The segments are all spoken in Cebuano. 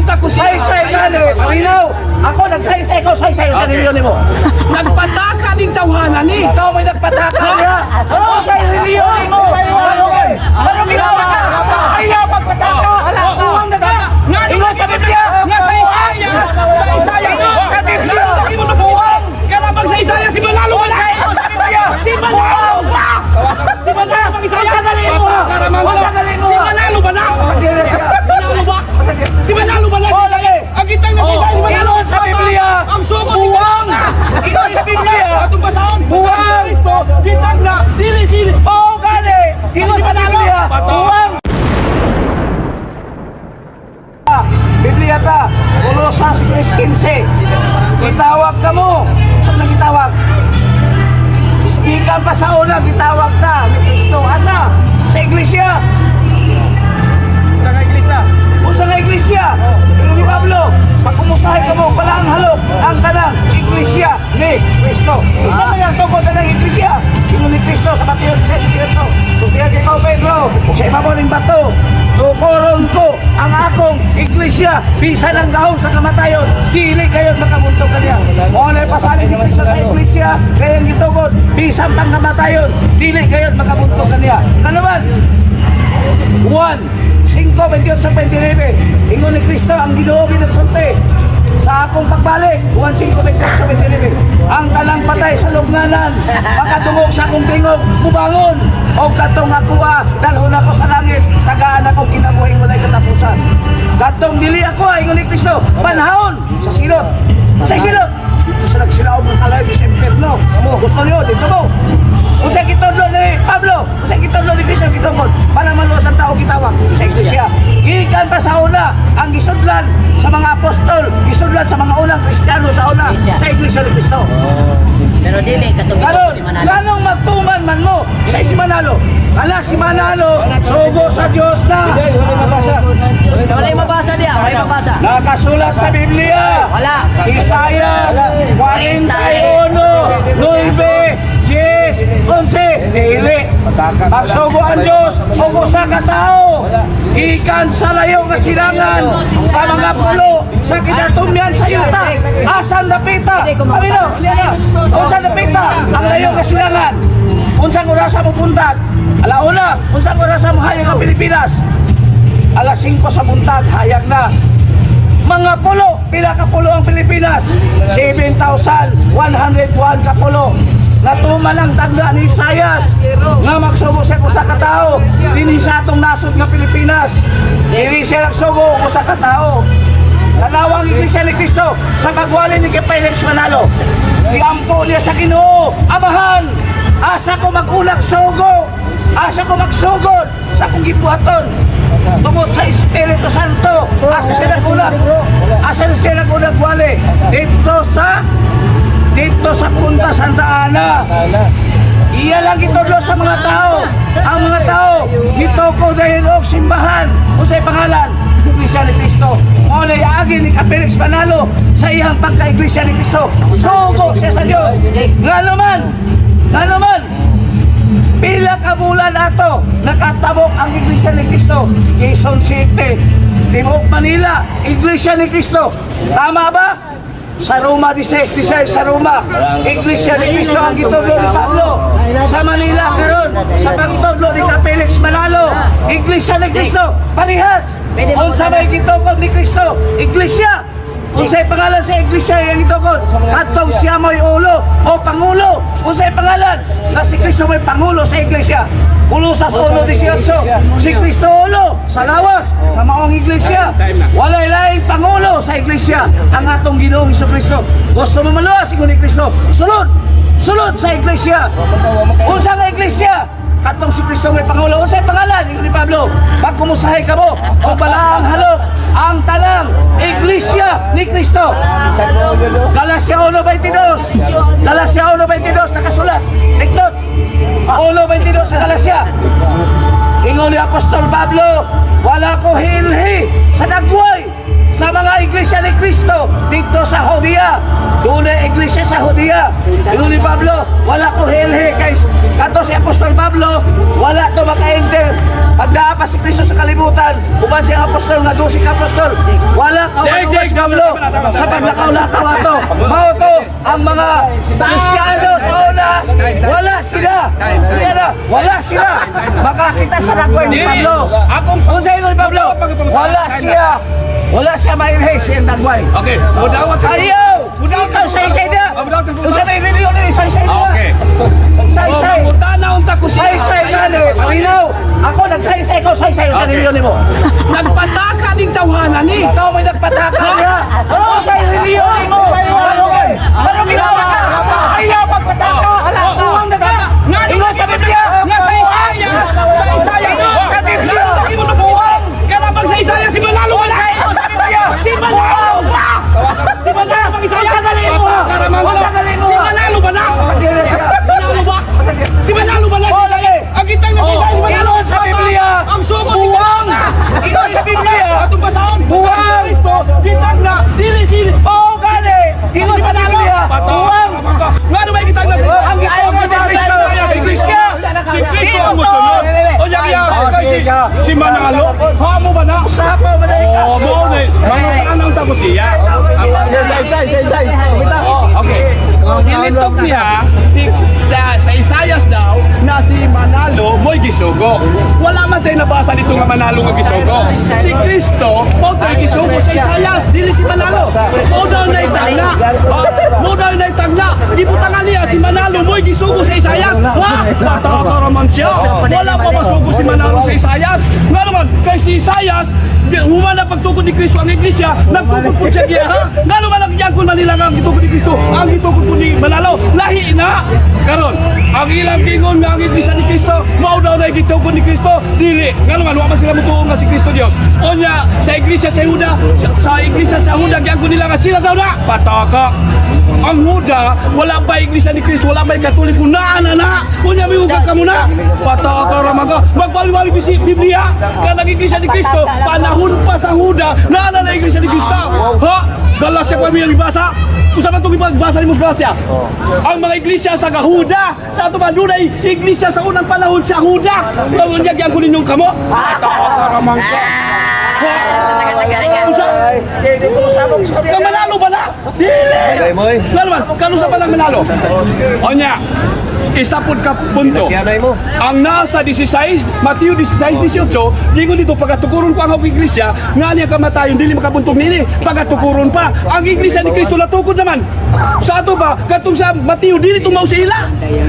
Kita ko siya. Saysay gani, paminaw. Ako nagsaysay ko, saysay sa relihiyon nimo. Nagpataka ning tawhana ni. Ikaw may nagpataka niya. Ano sa relihiyon nimo? Ano ginawa ka? Ayaw pagpataka. Buwang na ka. Ingon sa Biblia. Nga sa Isaiah. Sa Isaiah. Ingon sa Biblia. Imo na buwang. Kalabang sa Isaiah si Manalo ba na? Ingon sa Biblia. Si Manalo ba? Si Manalo bang Isaiah? Unsa gali mo? Unsa gali mo? Si Manalo ba na? Manalo ba? Si Manalo ba na? Oh, lagi. Ang gitang na si Isaiah si Manalo. Ingon sa Biblia. Ang sugo si Buwang. Ingon sa Biblia. Atong basahon. Buwang. Kristo gitang na dili si Oo, gani. Ingon sa Biblia. Buwang. Biblia ta, Colosas 3:15. Gitawag ka mo. Saan na gitawag? Gikan pa sa una, gitawag ta ni Kristo. Asa? Sa iglesia. Sa iglesia. Unsa nga iglesia? Ingon ni Pablo, pagkumustahay ka mo, pala ang halok, ang kanang iglesia ni Kristo. Unsa man ang tungkol kanang iglesia? Ingon ni Kristo sa Mateo 18. Sultihan kay Pedro, ug sa ibabaw ning bato, tukoron ko ang akong iglesia, bisan ang gahom sa kamatayon, dili kayo makamuntog kaniya. Mao na pasali ni Kristo sa iglesia, kaya ang gitugod, bisan pang kamatayon, dili kayo makamuntog kaniya. Kanaman, Juan 5, 28, 29. Ingon ni Kristo ang Ginoo ginagsulti sa akong pagbalik. Juan 5, 28, 29. Ang tanang patay sa lubnganan, makadungog sa akong tingog, mubangon. O katong akoa, dalhon ako sa langit, tagaan ako kinabuhing walay katapusan. Katong dili ako, ingon ni Kristo, panahon sa silot. Sa silot, dito sa nagsilaob ng kalay sa impierno. Gusto niyo, dito mo. Unsa gitudlo ni Pablo, unsa gitudlo ni Kristo gitungod para maluwas ang tao gitawag sa iglesia. Gikan pa sa una ang gisudlan sa mga apostol, gisudlan sa mga unang Kristiyano sa una sa iglesia ni Kristo. Pero dili katong Karon, ni Manalo. nganong magtuman man mo sa si Manalo? Ala si Manalo, sugo sa Dios na. Wala yung mabasa diya, wala yung mabasa. Nakasulat sa Biblia. Wala. Isaias 41, 9, 10, 11. Dili. Pagsugo ang Diyos o usa ka tao, ikan sa layo nga silangan sa mga pulo sa kinatumyan sa yuta. Asan dapita? Amino, niya na. Unsa dapita? Ang layo nga silangan. Unsang orasa mo buntag? Alauna, unsang orasa mo hayag ang Pilipinas? Alas 5 sa buntag, hayag na. Mga pulo, pila ka pulo ang Pilipinas? 7,101 ka pulo. Natuman ang tagda ni Isayas nga magsugo siya usa ka tawo dinhi sa atong nasod nga Pilipinas. Diri siya nagsugo og usa ka tawo. Tanawa ang Iglesia ni Cristo sa pagwali ni kay Felix Manalo. Giampo niya sa Ginoo, Amahan, asa ko magulag sugo, asa ko magsugod sa akong gibuhaton. Tungod sa Espiritu Santo, asa siya nagulag, asa siya nagulag wali dito sa Punta Santa Ana. Iya lang gitudlo sa mga tao. Ang mga tao, gitoko dahil og simbahan. Unsay pangalan? Iglesia ni Cristo. Mao na agi ni Felix Manalo sa iyang pagka-Iglesia ni Cristo. Sugo siya sa Dios. Ngano man, ngano man, pila ka bulan ato nakatabok ang Iglesia ni Cristo. Quezon City, Timog Manila, Iglesia ni Cristo. Tama ba? Sa Roma 16, 16 sa Roma, Iglesia ni Cristo ang gitudlo ni Pablo. Sa Manila karon, sa pagtudlo ni Ka Felix Manalo, Iglesia ni Cristo, parehas. Unsa may gitugod ni Cristo? Iglesia. Unsay pangalan sa iglesia yang gitugod? Katong siya mo'y ulo o pangulo. Unsay pangalan? Na si Cristo mo'y pangulo sa iglesia. Kolosas 1:18. Si Cristo ulo sa lawas nga maong iglesia. Walay laing pangulo sa iglesia ang atong Ginoong Kristo. Gusto mo maluwas ingon ni Cristo. Sulod. Sulod sa iglesia. Unsa nga iglesia? Katong si Kristo may pangulo. Unsay pangalan? Ingon ni Pablo. Pagkumusahay ka mo o balaang halok ang tanang iglesia ni Kristo. Galacia 1:22. Galacia 1:22 nakasulat. Tiktot. 1:22 sa Galacia. Ingon ni Apostol Pablo, wala ko hilhi sa dagway sa mga iglesia ni Kristo dito sa Judea. Dunay iglesia sa Judea. Ingon ni Pablo, wala ko helhe kay kato si Apostol Pablo, wala to maka-enter. Pagdaa pa si Kristo sa kalibutan, uban siya ang apostol nga 12 ka apostol. Wala ka Jake, Jake, si Pablo tama na, tama na, sa paglakaw-lakaw ato. Mao to ang mga Kristiyano sa una, wala sila. Wala, wala sila. Makakita sa lagway ni Pablo. Akong Unsa ingon ni Pablo? Wala siya. Wala siya mailhe siyang dagway. Okay, mudawat ka. Ayaw! Mudawat Ikaw sa isay na! Mudawat ka. Unsa may reliyon ni sa isay na? Okay. Saysay! Oh, mangutana unta ko siya. Saysay na ni! Paminaw! Ako nagsaysay ko, saysay sa Okay. reliyon nimo. Nagpataka ning tawhana ni. Ikaw may nagpataka niya. Ano sa reliyon nimo? Ano kay? Ano ginawa ka? Ayaw magpataka! Uwang daga! Nga Ingon sa Biblia! Nga sa Isaiah, sa Isaiah. Ingon sa Biblia! Imo na buwang. Karabang sa Isaiah si Manalo wala. Ingon sa Biblia! Si Manalo ba? Si Manalo bang Isaiah? Unsa gali mo? Patakaramang ko. Unsa gali mo? Si Manalo ba na? Manalo ba? Si Manalo ba na? Oh, Si Isaiah? lagi. Ang gitang na si Isaiah si Manalo. Ingon sa Biblia! Ang sugo si Buwang! Ingon sa Biblia! Atong basahon. Buwang! Kristo gitang na dili si Oo, gani! Ingon sa Biblia! Buwang! Nga ano may gitang na si Ang gitang na si Kristo! Si Kristo! Si Kristo ang musunod. O niya kaya kay si Manalo. Ha mo ba na? Sapa man ay ka. Oh, mo na. Mangutaan ang tago siya. Say, say, say. Okay. Nilitog niya si sa Isayas daw na si Manalo mo'y gisugo. Wala man tayo nabasa dito nga Manalo nga gisugo. Si Kristo mao tayo gisugo sa Isayas, dili si Manalo. Mao daw na itagna. Mao daw na itagna. Gibutangan niya si Manalo mo'y gisugo sa Isayas. Wa, pataka raman siya. Wala pa masugo si Manalo sa Isayas. Nga naman, kay si Isayas, human na pagtukod ni Kristo ang iglesia, nagtukod po siya giya, ha? Nga naman ang giyangkon man nila nga ang gitukod ni Kristo, ang gitukod po ni Manalo, lahi na. Karon, ang ilang gingon nga ang iglesia ni Kristo, mao daw na gitukod ni Kristo, dili. Nga naman, wa man sila mutuo nga si Kristo Dios. Onya, sa iglesia sa Huda, sa iglesia sa Huda, giyangkon nila nga sila daw na, pataka. Ang Huda, wala pa iglesia ni Kristo, wala pa katoliko, naa na na. Unya may ugat ka muna. Pataka ramang ka. Magbaliwali si Biblia. Kanang iglesia ni Kristo, panahon pa sa Huda, naa na na iglesia ni Kristo. Ha? Galatia pa may ibasa. Usa man itong ipagbasa ni Mos Galatia. Ang mga iglesia sa Gahuda, sa ato man dunay iglesia sa unang panahon sa Huda. Mao niya gyud ninyong kamo. Pataka ramang ka. Ha? Usa, ka manalo ba na? Dili! Lalo man, kano sa palang manalo? Onya, isa pud ka punto. Ang nasa 16, Mateo 16:18, dingon dito pagatukuron pa ang akong iglesia, nga niya kamatayon dili makabuntog nini, pagatukuron pa. Ang iglesia ni Kristo natukod naman. Sa ato ba, katong sa Mateo dili tumaw sa ila.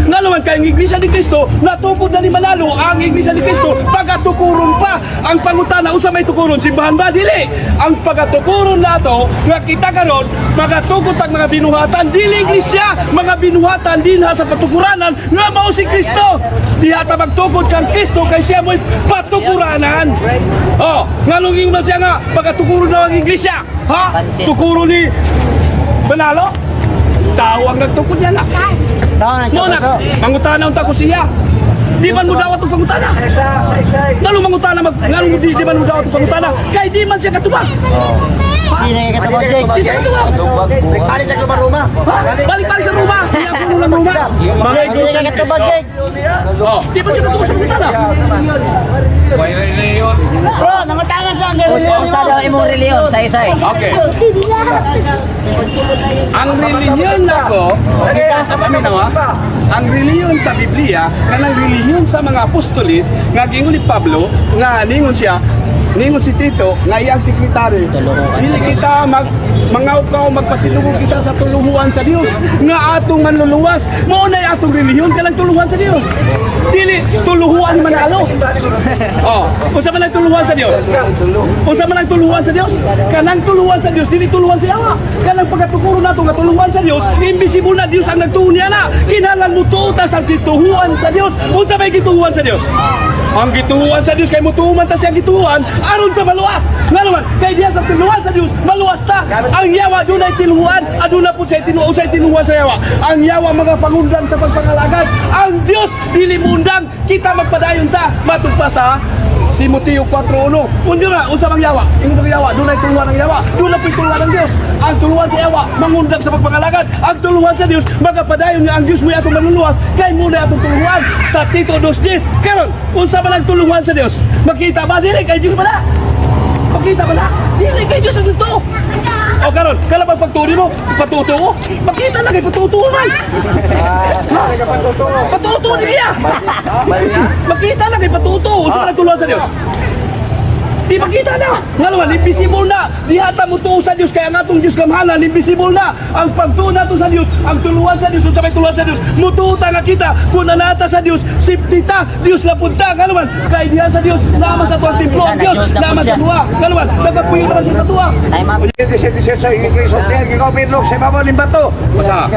Nga naman kay ang iglesia ni Kristo natukod na ni Manalo ang iglesia ni Kristo pagatukuron pa. Ang pangutana usa may tukuron simbahan ba dili? Ang pagatukuron nato nga kita karon magatukod tag mga binuhatan dili iglesia, mga binuhatan dinha sa patukuranan nga mao si Kristo. Diha ta magtukod kang Kristo kay siya mo'y patukuranan. Oh, nganong ingon man siya nga pagatukuron na ang iglesia? Ha? Tukuro ni Manalo? Tao ang nagtukod niya na. Mo na, mangutana unta ko siya. Di man mo dawat og pangutana. Ngano mangutana mag ngano di man mo dawat og pangutana kay di man siya katubag. Sino yung katubag, Jake? Di siya katubag. Balik na Roma. Ha? Balik-balik sa Roma. Hindi ako lang Roma. Mga Sino iglesia yung ni katubag, Kristo. Jake? Oh, di man siya katubag sa pangutana. Bro, nangutana sa ang reliyon Unsa mo. daw imong reliyon? Say-say. Okay. Ang relihiyon nako, paminaw ha? Ang relihiyon sa Biblia, kanang relihiyon sa mga apostolis, nga giingon ni Pablo, nga ningon siya, ningon si Tito, nga iyang sekretary. Dili kita mag mangaw ka o magpasilubong kita sa tuluhuan sa Dios nga atong manluluwas mao na atong relihiyon kanang tuluhan sa Dios, dili tuluhuan manalo. Oh, unsa man ang tuluhan sa Dios? Unsa man ang tuluhan sa Dios? Kanang tuluhan sa Dios dili tuluhan sa yawa. Kanang pagkatukuro nato nga tuluhan sa Dios, invisible na Dios ang nagtuon niya na. Kinahanglan mo tuo ta sa gituhuan sa Dios. Unsa may gituhuan sa Dios? Ang gituhuan sa Dios kay mutuo man ta siya gituhuan aron ta maluwas. Ngano man kay diha sa tuluhan sa Dios maluwas ta. Ang yawa dunay tinuhuan, aduna pud sa tinuo sa tinuhuan sa yawa. Ang yawa mga pangundang sa pagpangalagad. Ang Dios dili muundang, kita magpadayon ta matud pa sa Timoteo 4:1. Unya na, unsa bang yawa? Ingon bang yawa, dunay tuluhan ang yawa. Dunay po'y tuluhan ang Dios. Ang tuluhan sa yawa, mangundag sa pagpangalagad. Ang tuluhan sa Dios, magapadayon nga ang Dios mo'y atong manluluwas, kay mao na atong tuluhan. Sa Tito 2:10. Karon, unsa man ang tuluhan sa Dios? Makita ba dili kay Dios ba na? Makita ba na? Dili kay Dios ang dito. O karon, kala bang pagtuo mo? Patuto? Makita lang kay patuto man. Ha? Patuto niya. Makita lang kay patuto. Unsa man ang tuluhan sa Dios? Di makita na. Nga naman, invisible na. Diha ta mo tuo sa Dios kaya ang atong Dios gamhanan, invisible na. Ang pagtuo nato sa Dios, ang tuluhan sa Dios, unsa may tuluhan sa Dios? Mutuo ta nga kita kung nanata sa Dios, safety ta, Dios na punta. Nga naman, kay diha sa Dios, naama sa tuang templo ang Dios, naama sa tuwa. Nga naman, nagapuyo naman siya sa tuwa. Time up. 17, 18, Kristo, ikaw Pedro, sa ibabaw ng bato. Basa.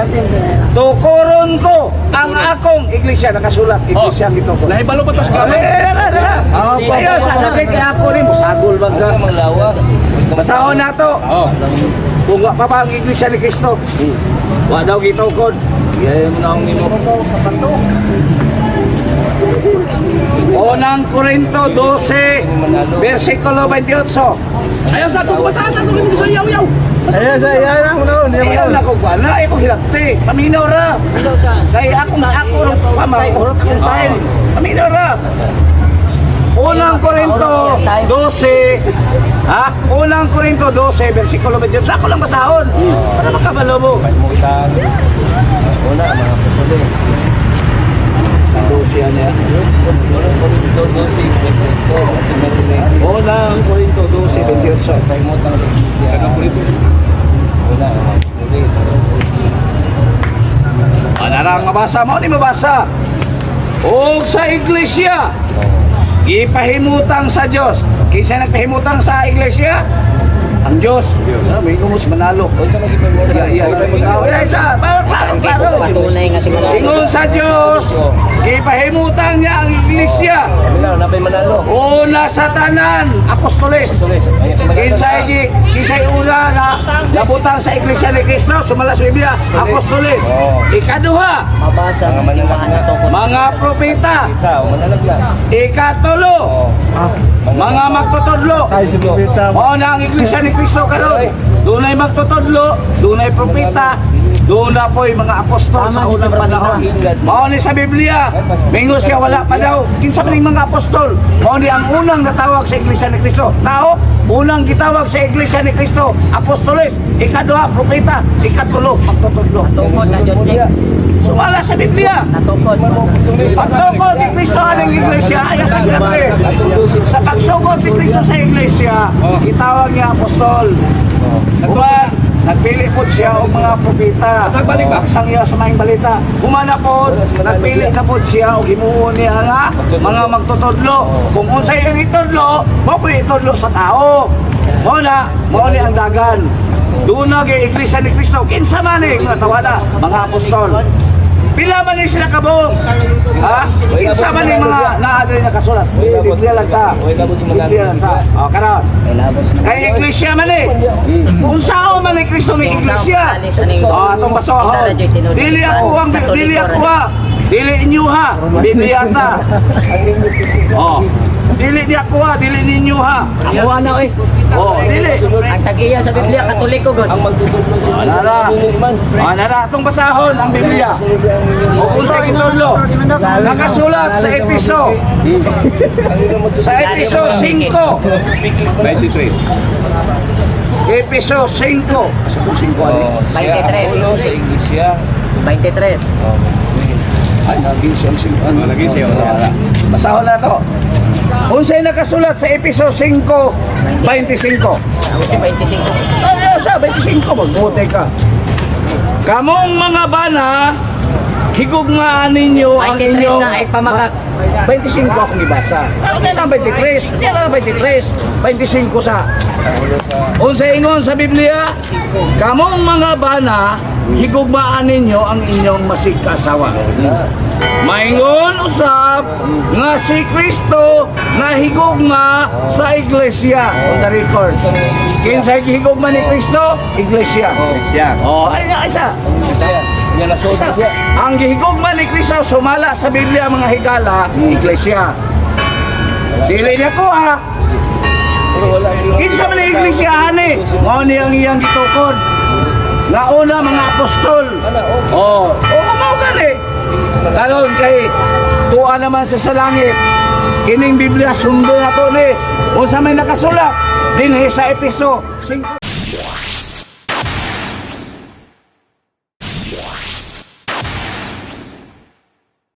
Tukuron ko ang akong iglesia, nakasulat, iglesia ang gitukod. Nahibalo pa to sa Eh, tara, tara. Ayaw, sa sabi kay ako rin, musagol bang ka? Basahon na to. Oh. Kung wa pa ba ang iglesia ni Kristo? Wa daw gitukod. Iyan mo na akong nimo. Unang Korinto 12, versikulo 28. Ayaw sa ato, basahan ato kay gusto yaw yaw. Ayan, sa iyan na mo na. Ayaw na ko kuan na, ayaw ko hilabti. Paminaw ra. Kay ako na ako ro pamahurot akong time. Paminaw ra. Unang Korinto 12, ha? Unang Korinto 12, versikulo 28. Ako lang basahon. Para makabalo mo. Kalimutan. Una, mga putuli. Sa 12 yan ya. Unang Korinto 12, 28. Unang Korinto 12, 28. Kalimutan sa Biblia. Una, mga putuli. Ano ang mabasa mo? Ni mabasa. Og sa iglesia, gipahimutang sa Dios. Kinsa nagpahimutang sa iglesia? Ang Dios. Ah, may gumus manalo. Unsa man gipahimutang? Yeah, yeah. Yeah, isa, para klaro, klaro. Patunay nga si Manalo. Ingon sa Dios, gipahimutang niya ang iglesia. Bilang napay manalo. Una sa tanan, apostoles. Kinsay gi kinsay una na nabutang sa iglesia ni Kristo, sumala sa Biblia, apostoles. Ikaduha, Mabasa ang simbahan na tukod. mga propeta. Ikaw, manalag na. Ikatulo, mga magtutudlo. Mao na ang iglesia ni Kristo karon. Dunay magtutudlo, dunay propeta, doon na po'y mga apostol sa unang panahon. Mao ni sa Biblia, mingon siya wala pa daw. Kinsa man ning mga apostol? Mao ni ang unang natawag sa iglesia ni Kristo. Tao, unang gitawag sa iglesia ni Kristo, apostoles. Ikaduha, propeta. Ikatulo, magtutudlo. Tukod na John Jack. Sumala sa Biblia. Natukod. Pagtukod ni Kristo aning iglesia, ay sa grabe. Sa pagsugod ni Kristo sa iglesia, gitawag niya apostol. Human, nagpili po siya og mga propeta. Asang balik ba? Asang iya sa maayong balita. Humana po, nagpili na po siya og himuon niya nga mga magtutudlo. Kung unsay ang itudlo, mao po itudlo sa tao. Mao na, mao ni ang dagan. Doon na kay Iglesia ni Kristo. Kinsa man eh, mga tawada, mga apostol. Pila man ni sila kabuok? Ha? Kinsa man ni mga naa diri nakasulat? Biblia lang ta. Biblia lang ta. O, karon. Kay iglesia man eh. Unsaon man ni Kristo ni iglesia? O, atong basohon. Dili ako ang dili ako ha. Dili inyo ha. Biblia ta. O. Dili di ako ha, dili ninyo ha. Ako na oy. O, dili. Ang tag-iya sa Biblia Katoliko god. Ang magtutudlo sa Nara. O, nara atong basahon ang Biblia. O kung sa itudlo, nakasulat sa Episo. Sa Episo 5. 23. Episo 5. Asa kung 5 ani? 23. Ulo sa iglesia. 23. Ay, naging siyang 5. Oh, naging siya. Basahon na to. Unsay nakasulat sa Episo 5:25? Ako si 25. Ay, sa 25 magbuti ka. Kamong mga bana, higugmaan ninyo ang 23 inyong na ay pamakak. 25 akong ibasa. Ako na lang 23. Hindi na lang 23. 25 sa. Unsa ingon sa Biblia? Kamong mga bana, higugmaan ninyo ang inyong masigkasawa. Maingon usab nga si Kristo nahigugma sa iglesia. On the record. Kinsay gihigugma ni Kristo? Iglesia. Iglesia. Oh, ay ay sa. Siya. Yan na siya. Ang gihigugma ni Kristo sumala sa Biblia mga higala, iglesia. Dili niya ko ha. Kinsa man ang iglesia ani? Mao ni ang iyang gitukod. Nauna mga apostol. Oh, mao gani. Karon kay tuwa naman sa langit. Kining Biblia sundo na to ni. Unsa may nakasulat dinhi sa Epeso 5.